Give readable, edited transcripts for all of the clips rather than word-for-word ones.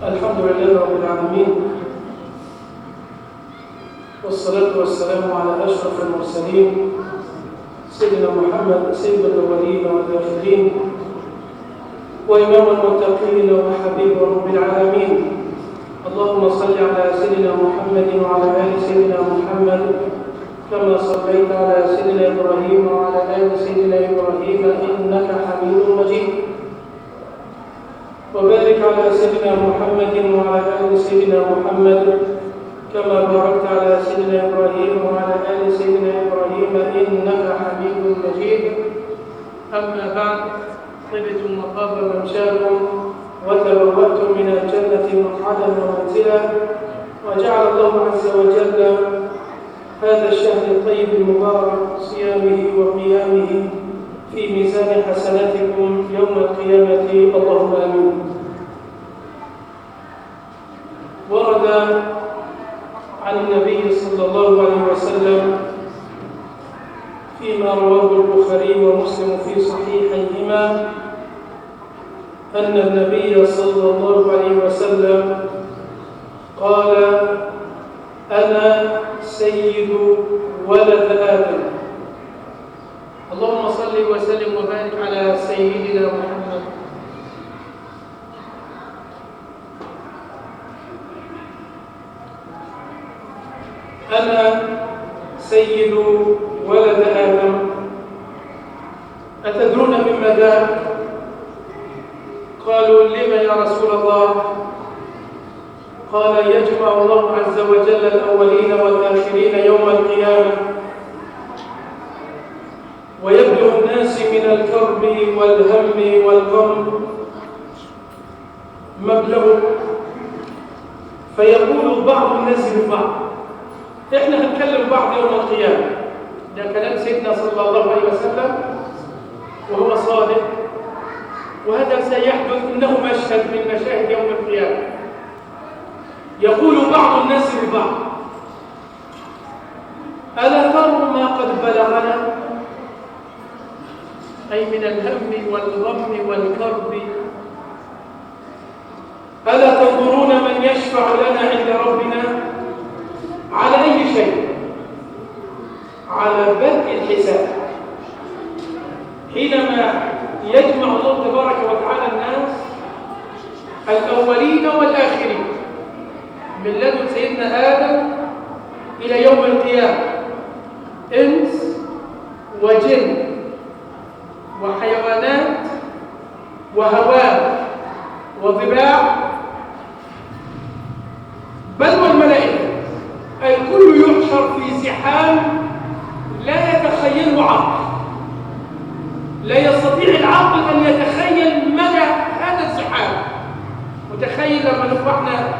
الحمد لله رب العالمين، والصلاة والسلام على أشرف المرسلين سيدنا محمد سيد الأولين والآخرين وإمام المتقين وحبيب رب العالمين. اللهم صل على سيدنا محمد وعلى آل سيدنا محمد كما صليت على سيدنا إبراهيم وعلى آل سيدنا إبراهيم إنك حميد مجيد، وبارك على سيدنا محمد وعلى آل سيدنا محمد كما باركت على سيدنا إبراهيم وعلى آل سيدنا إبراهيم إنك حميد مجيد. أما بعد، طبتم وطاب ممشاكم وتبوأتم من الجنة مقعدا ومنزلا، وجعل الله عز وجل هذا الشهر الطيب المبارك صيامه وقيامه في ميزان حسناتكم يوم القيامة، اللهم آمين. ورد عن النبي صلى الله عليه وسلم فيما رواه البخاري ومسلم في صحيحيهما أن النبي صلى الله عليه وسلم قال: أنا سيد ولد آدم. اللهم صل وسلم وبارك على سيدنا محمد. أنا سيد ولد آدم. أتدرون مما ذاك؟ قالوا: لما يا رسول الله؟ قال: يجمع الله عز وجل الأولين والآخرين يوم القيامة، ويبلغ الناس من الكرب والهم والغم مبلغه، فيقول بعض الناس لبعض. احنا هنكلم بعض يوم القيامة. ده كلام سيدنا صلى الله عليه وسلم وهو صادق، وهذا سيحدث، إنه مشهد من مشاهد يوم القيامة. يقول بعض الناس لبعض: ألا تروا ما قد بلغنا؟ أي من الهم والغم والكرب. ألا تنظرون من يشفع لنا عند ربنا؟ على أي شيء؟ على بدء الحساب. حينما يجمع الله تبارك وتعالى الناس الأولين والآخرين من لدن سيدنا آدم إلى يوم القيامة، إنس وجن وحيوانات وهواء وضباع، بل والملائكة، الكل يحشر في زحام لا يتخيله عقل، لا يستطيع العقل أن يتخيل مدى هذا الزحام. متخيل لما نبقى احنا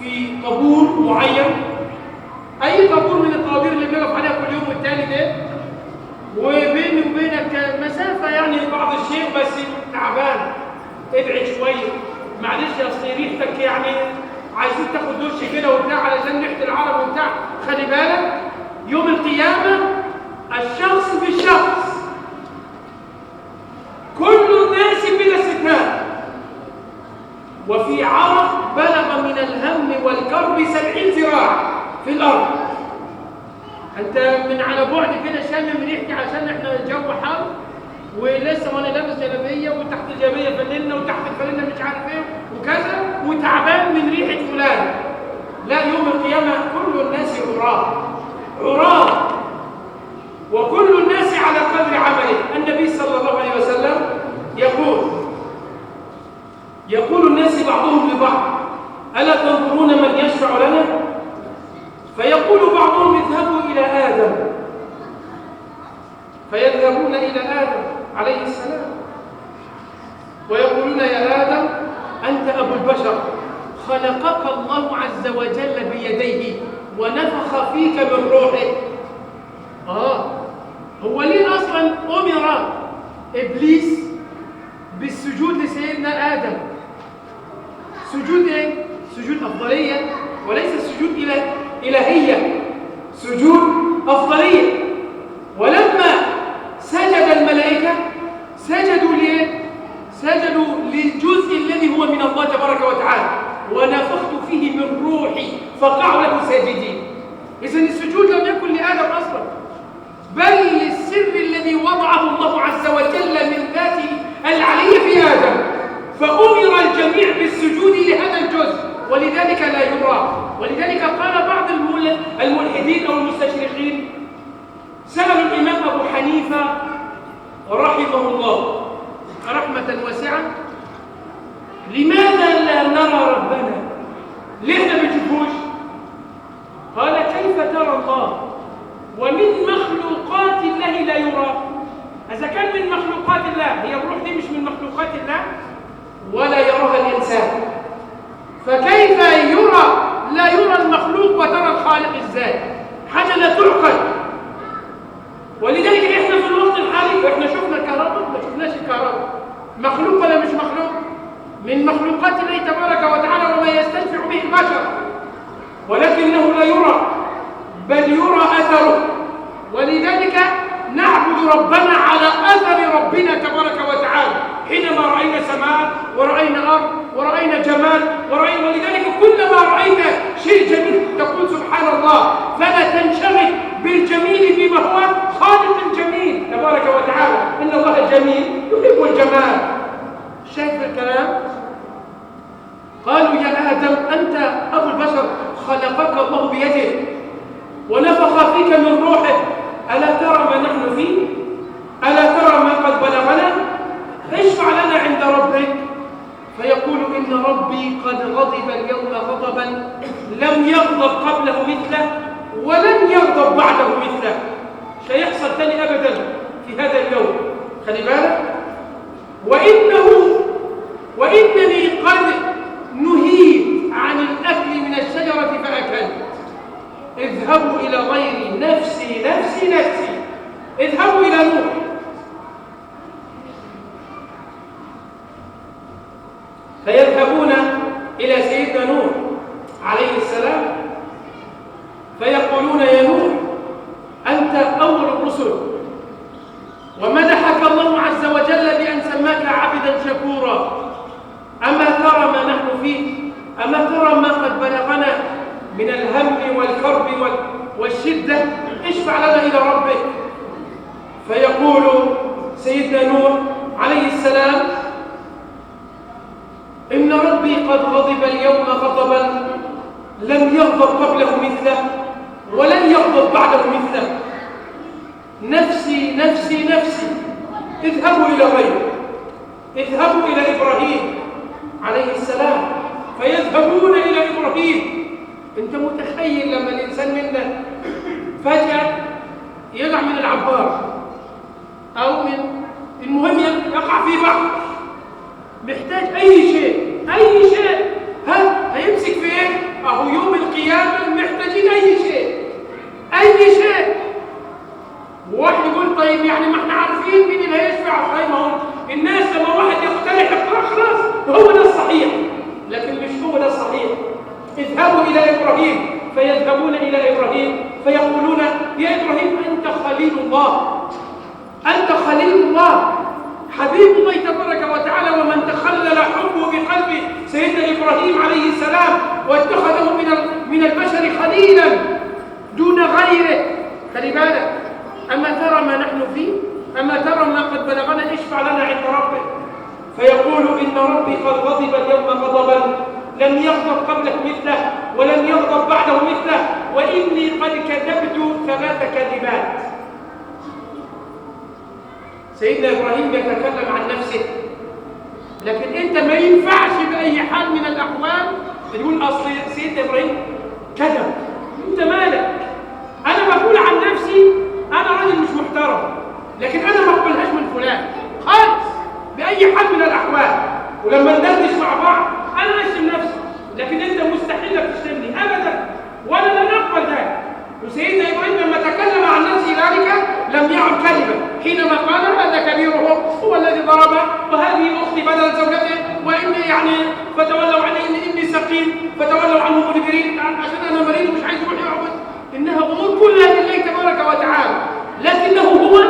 في طابور معين، أي طابور من الطوابير اللي بنقف عليها كل يوم والتاني ده، وبيني وبينك مسافة يعني بعض الشيء، بس تعبان، ابعد شوية، معلش يا أصل ريحتك يعني عايزين تاخد دش كده وبتاع علشان ريحة العرب وبتاع. خلي بالك، يوم القيامة الشخص في الشخص، كل الناس بلا استثناء، وفي عرق بلغ من الهم والكرب 70 ذراع في الأرض. أنت من على بعد كده شامم ريحتي عشان إحنا الجو حر، ولسه وأنا لابس جلابية وتحت الجلابية فانلة وتحت الفانلة مش عارف إيه وكذا، وتعبان من ريحة فلان. لا، يوم القيامة كل الناس عراة عراة، وكل الناس على قدر عمله. النبي صلى الله عليه وسلم يقول الناس بعضهم لبعض: ألا تنظرون من يشفع لنا؟ فيقول بعضهم: اذهبوا إلى آدم. فيذهبون إلى آدم عليه السلام ويقولون: يا آدم، أنت أبو البشر، خلقك الله عز وجل بيديه ونفخ فيك من روحه. هو ليه أصلا أمر إبليس بالسجود لسيدنا آدم؟ سجود إيه؟ سجود أفضلية، وليس سجود إلهية، سجود أفضلية. ولما سجد الملائكة سجدوا ليه؟ سجدوا للجزء الذي هو من الله تبارك وتعالى، ونفخت فيه من روحي فقعوا له ساجدين. إذن السجود لم يكن لآدم أصلا، بل للسر الذي وضعه الله عز وجل من ذاته العلية في آدم، فأمر الجميع بالسجود لهذا الجزء، ولذلك لا يرى. ولذلك قال بعض الملحدين أو المستشرقين، سألوا الإمام أبو حنيفة رحمه الله رحمة واسعة، لماذا لا نرى ربنا؟ ليه ما بنشوفوش؟ قال كيف ترى الله ومن مخلوقات الله لا يرى؟ إذا كان من مخلوقات الله، هي الروح دي مش من مخلوقات الله ولا يراها الإنسان، فكيف يرى؟ لا يرى المخلوق وترى الخالق إزاي؟ حاجة لا تعقل. ولذلك إحنا في الوقت الحالي إحنا شفنا الكهرباء؟ ما شفناش الكهرباء، مخلوق ولا مش مخلوق؟ من مخلوقات الله تبارك وتعالى وما يستنفع به البشر، ولكنه لا يرى بل يرى أثره. ولذلك نعبد ربنا على أثر ربنا تبارك وتعالى. حينما رأينا سماء ورأينا أرض ورأينا جمال ورأينا، ولذلك كلما رأينا شيء جميل تقول سبحان الله، فلا تنشغل بالجميل بما هو خالق الجميل تبارك وتعالى. إن الله جميل يحب الجمال. شايف الكلام؟ قالوا يا آدم أنت أبو البشر، خلقك الله بيده ونفخ فيك من روحه، ألا ترى ما نحن فيه؟ ألا ترى ما قد بلغنا؟ اشفع لنا عند ربك. فيقول إن ربي قد غضب اليوم غضبا لم يغضب قبله مثله ولن يغضب بعده مثله، مش هيحصل تاني أبدا في هذا اليوم، خلي بالك. وإنني قد نهيت عن الأكل من الشجرة فأكلت، اذهبوا إلى غيري، نفسي نفسي نفسي، اذهبوا إلى نوح. فيذهبون إلى سيدنا نوح عليه السلام فيقولون يا نوح أنت أول الرسل، ومدحك الله عز وجل بأن سماك عبدا شكورا، أما ترى ما نحن فيه؟ أما ترى ما قد بلغنا من الهم والكرب والشدة؟ اشفع لنا إلى ربك. فيقول سيدنا نوح عليه السلام إن ربي قد غضب اليوم غضبا لم يغضب قبله مثله ولن يغضب بعده مثله، نفسي نفسي نفسي، اذهبوا إلى غيره، اذهبوا إلى إبراهيم عليه السلام. فيذهبون إلى إبراهيم. أنت متخيل لما الإنسان منا فجأة يقع من العبارة أو من المهم يقع في بحر، محتاج أي شيء، أي شيء، ها هيمسك في إيه؟ أهو يوم القيامة محتاجين أي شيء، أي شيء. وواحد يقول طيب يعني ما احنا عارفين مين اللي هيشفع، طيب ما هو الناس لما واحد يقترح اقتراح خلاص هو ده الصحيح، لكن مش هو ده الصحيح. اذهبوا إلى إبراهيم. فيذهبون إلى إبراهيم فيقولون يا إبراهيم أنت خليل الله، أنت خليل الله، حبيب الله تبارك وتعالى، ومن تخلل حبه بقلبه سيدنا إبراهيم عليه السلام واتخذه من البشر خليلا دون غيره. خلي بالك، أما ترى ما نحن فيه؟ أما ترى ما قد بلغنا؟ اشفع لنا عند ربك. فيقول إن ربي قد غضب اليوم غضبا لم يغضب قبله مثله ولم يغضب بعده مثله، وإني قد كذبت 3 كذبات. سيدنا إبراهيم يتكلم عن نفسه، لكن أنت ما ينفعش بأي حال من الأحوال تقول أصل سيدنا إبراهيم كذب. أنت مالك؟ أنا بقول عن نفسي أنا راجل مش محترم، لكن أنا ما أقبلهاش من فلان خالص بأي حال من الأحوال. ولما ندردش مع بعض أنا أشتم نفسي، لكن أنت مستحيل إنك تشتمني أبدا، وأنا لن أقبل ذلك. وسيدنا إبراهيم لما تكلم عن نفسه ذلك لم يعد كذبا، حينما قال هذا كبيرهم هو الذي ضربه وهذه أختي بدل زوجته، وإني يعني فتولوا عني إني سقيم، فتولوا عنه مدبرين عشان أنا مريض ومش عايز يروح يعبد. إنها أمور كلها لله تبارك وتعالى، لكنه هو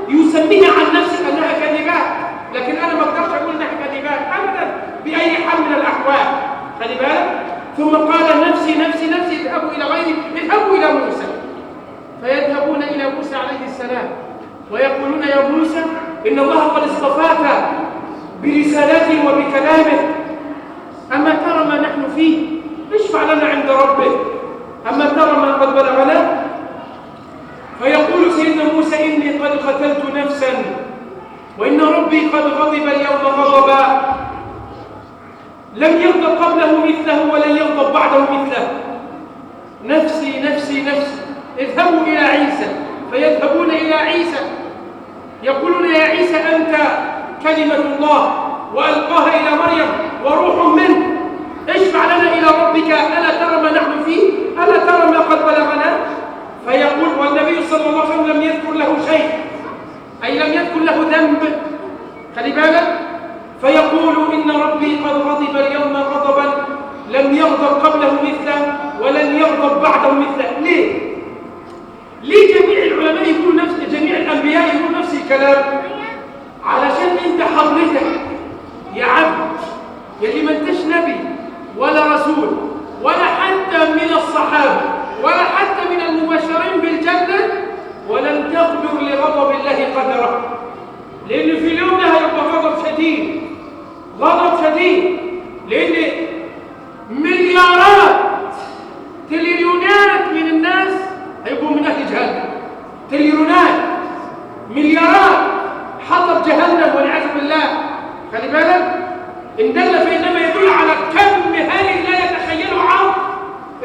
يسميها عن نفسه أنها كذبات، لكن أنا ما أقدرش أقول إنها كذبات أبدا. خلي بالك. ثم قال نفسي نفسي نفسي، اذهبوا إلى غيري، اذهبوا إلى موسى. فيذهبون إلى موسى عليه السلام ويقولون يا موسى إن الله قد اصطفاك برسالته وبكلامه، أما ترى ما نحن فيه؟ اشفع لنا عند ربك، أما ترى ما قد بلغنا؟ فيقول سيدنا موسى إني قد قتلت نفسا وإن ربي قد غضب اليوم غضبا لم يغضب قبله مثله ولن يغضب بعده مثله. نفسي نفسي نفسي، اذهبوا إلى عيسى. فيذهبون إلى عيسى يقولون يا عيسى أنت كلمة الله وألقاها إلى مريم وروح منه، اشفع لنا إلى ربك، ألا ترى ما نحن فيه؟ ألا ترى ما قد بلغنا؟ فيقول، والنبي صلى الله عليه وسلم لم يذكر له شيء، أي لم يذكر له ذنب، خلي بالك. فيقول إن ربي قد غضب اليوم غضبا لم يغضب قبله مثله ولن يغضب بعده مثله. ليه؟ ليه جميع العلماء يقولوا نفس، جميع الأنبياء يقولوا نفس الكلام؟ علشان أنت حضرتك يا عبد يلي ما انتش نبي ولا رسول ولا حتى من الصحابة ولا حتى من المبشرين بالجنة، ولن تقدر لغضب الله قدره، لأن في اليوم ده هيبقى غضب شديد، غضب شديد، لأن مليارات تريليونات من الناس هيبقوا من أهل جهنم، تريليونات مليارات حطب جهنم والعياذ بالله. خلي بالك، إن دل فإنما يدل على كم هائل لا يتخيله عقل،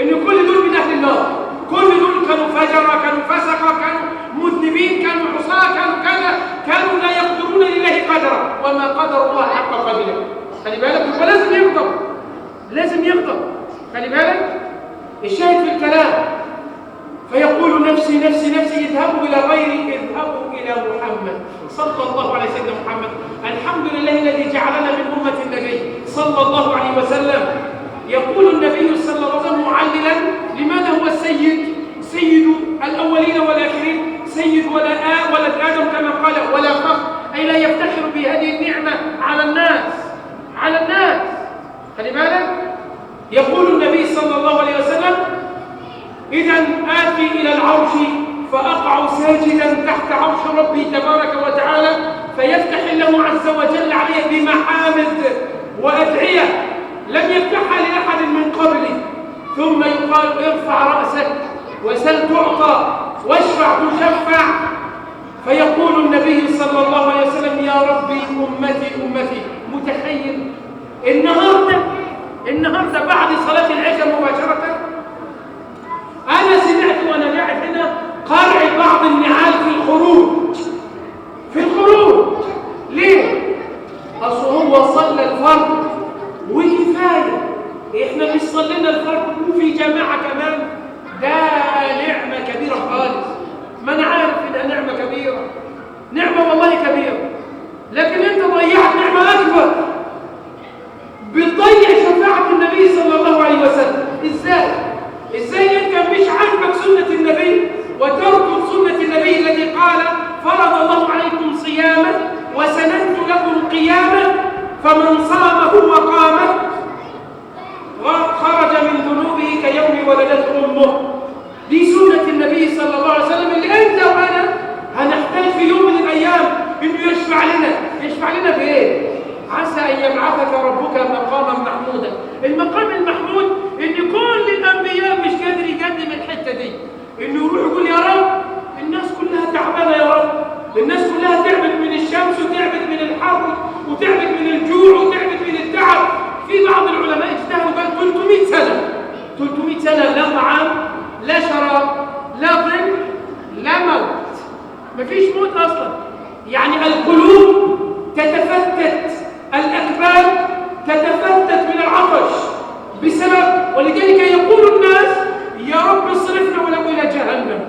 إن كل دول من أهل النار، كل دول كانوا فجرة، كانوا فسقة، كانوا مذنبين، كانوا عصاة، كانوا كذا، كانوا لا يقدرون لله قدرا وما قدر الله حق قدره. خلي بالك، يبقى لازم يغضب، لازم يغضب. خلي بالك، الشاهد في الكلام. فيقول نفسي نفسي نفسي، اذهبوا إلى غيري، اذهبوا إلى محمد صلى الله عليه سيدنا محمد. الحمد لله الذي جعلنا من أمة النبي صلى الله عليه وسلم. يقول النبي صلى الله عليه وسلم معللا لماذا هو السيد، سيد الأولين والآخرين، سيد ولد آدم كما قال ولا فخر، أي لا يفتخر بهذه النعمة على الناس، على الناس. خلي بالك، يقول النبي صلى الله عليه وسلم إذا آتي إلى العرش فأقع ساجدا تحت عرش ربي تبارك وتعالى، فيفتح الله عز وجل عليه بمحامد وأدعية لم يفتحها لأحد من قبلي، ثم يقال ارفع رأسك وسل تعطى واشفع تشفع. فيقول النبي صلى الله عليه وسلم يا ربي أمتي أمتي. متخيل النهارده بعد صلاة العشاء مباشرة أنا سمعت وأنا قاعد هنا قرع بعض النعال في الخروج، في الخروج. ليه؟ أصل هو صلى الفرض وكفاية، إحنا مش صلينا الفرض وفي جماعة كمان، ده نعمة كبيرة خالص. ما أنا عارف إنها نعمة كبيرة، نعمة والله كبيرة، لكن أنت ضيعت نعمة أكبر، بتضيع شفاعة النبي صلى الله عليه وسلم. إزاي؟ إزاي أنت مش عاجبك سنة النبي وتركض سنة النبي الذي قال فرض الله عليكم صياما وسننت لكم قياما فمن صامه وقامه خرج من ذنوبه كيوم ولدته أمه. دي سنة النبي صلى الله عليه وسلم اللي أنت وأنا هنحتاج في يوم من الأيام إنه يشفع لنا. يشفع لنا بإيه؟ عسى أن يبعثك ربك مقاما محمودا. المقام المحمود إن كل الأنبياء مش قادر يقدم الحتة دي، إنه يروح يقول يا رب الناس كلها تعبانة، يا رب الناس كلها تعبت من الشمس وتعبت من الحر وتعبت من الجوع وتعبت من التعب. في بعض العلماء اجتهدوا قال 300 سنة، 300 سنة لا طعام لا شراب لا ظل لا موت، مفيش موت أصلا. يعني القلوب تتفتت، الأكباد تتفتت من العطش بسبب، ولذلك يقول الناس يا رب اصرفنا ولو إلى جهنم،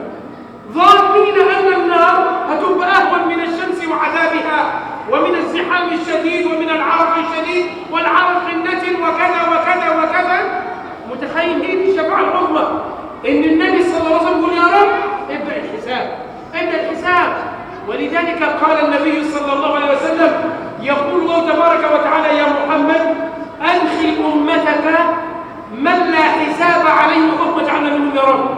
ظانين أن النار هتبقى أهون من الشمس وعذابها ومن الزحام الشديد ومن العرق الشديد والعرق النتن وكذا وكذا وكذا. متخيل هي دي الشفاعة العظمى، إن النبي صلى الله عليه وسلم يقول يا رب ابدأ الحساب، ابدأ الحساب. ولذلك قال النبي صلى الله عليه وسلم يقول الله تبارك وتعالى يا محمد أدخل أمتك عليهم، اللهم اجعلنا منهم يا رب،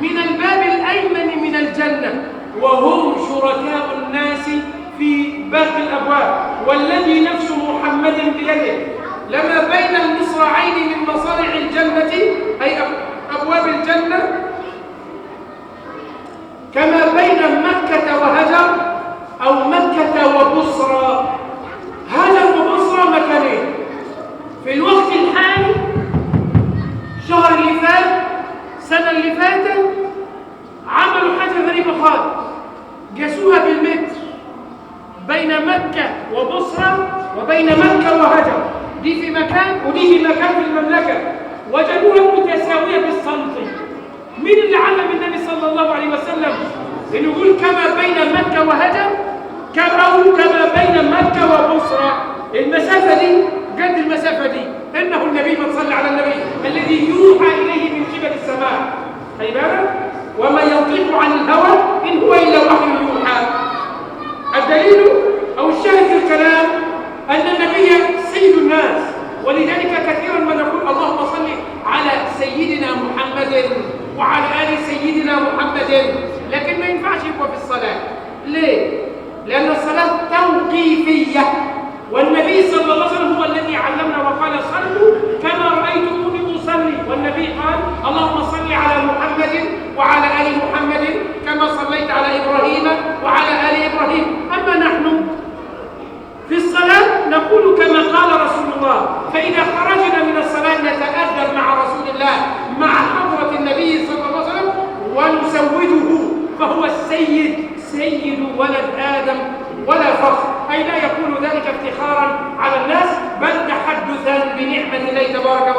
من الباب الأيمن من الجنة، وهم شركاء الناس في باقي الأبواب. والذي نفس محمد بيده لما بين المصراعين من مصارع الجنة، أي أبواب الجنة، كما بين مكة وهجر أو مكة وبصرى. هجر وبصرى مكانين في الوقت الحالي، الشهر اللي فات، السنة اللي فاتت، عملوا حاجة غريبة خالص، قاسوها بالمتر بين مكة وبصرى وبين مكة وهجر، دي في مكان ودي في مكان في المملكة، وجدوها متساوية بالسنتي. مين اللي علم النبي صلى الله عليه وسلم إنه يقول كما بين مكة وهجر أو كما بين مكة وبصرى؟ المسافة دي قد المسافة دي. إنه النبي، من صلى على النبي، الذي يوحى إليه من قبل السماء. خلي بالك، وما ينطق عن الهوى إن هو إلا وحي يوحى. الدليل أو الشاهد في الكلام أن النبي سيد الناس، ولذلك كثيرا ما نقول اللهم صل على سيدنا محمد وعلى آل سيدنا محمد، لكن ما ينفعش يبقى في الصلاة. ليه؟ لأن الصلاة توقيفية، والنبي صلى الله عليه وسلم هو الذي علمنا وقال صلوا كما رأيتموني أصلي، والنبي قال اللهم صل على محمد وعلى آل محمد كما صليت على إبراهيم وعلى آل إبراهيم. أما نحن في الصلاة نقول كما قال رسول الله، فإذا خرجنا من الصلاة نتأدب مع رسول الله، مع حضرة النبي صلى الله عليه وسلم، ونسوده، فهو السيد، سيد ولد آدم ولا فخر، أي لا يقول ذلك افتخارا على الناس، بل تحدثا بنعمة الله تبارك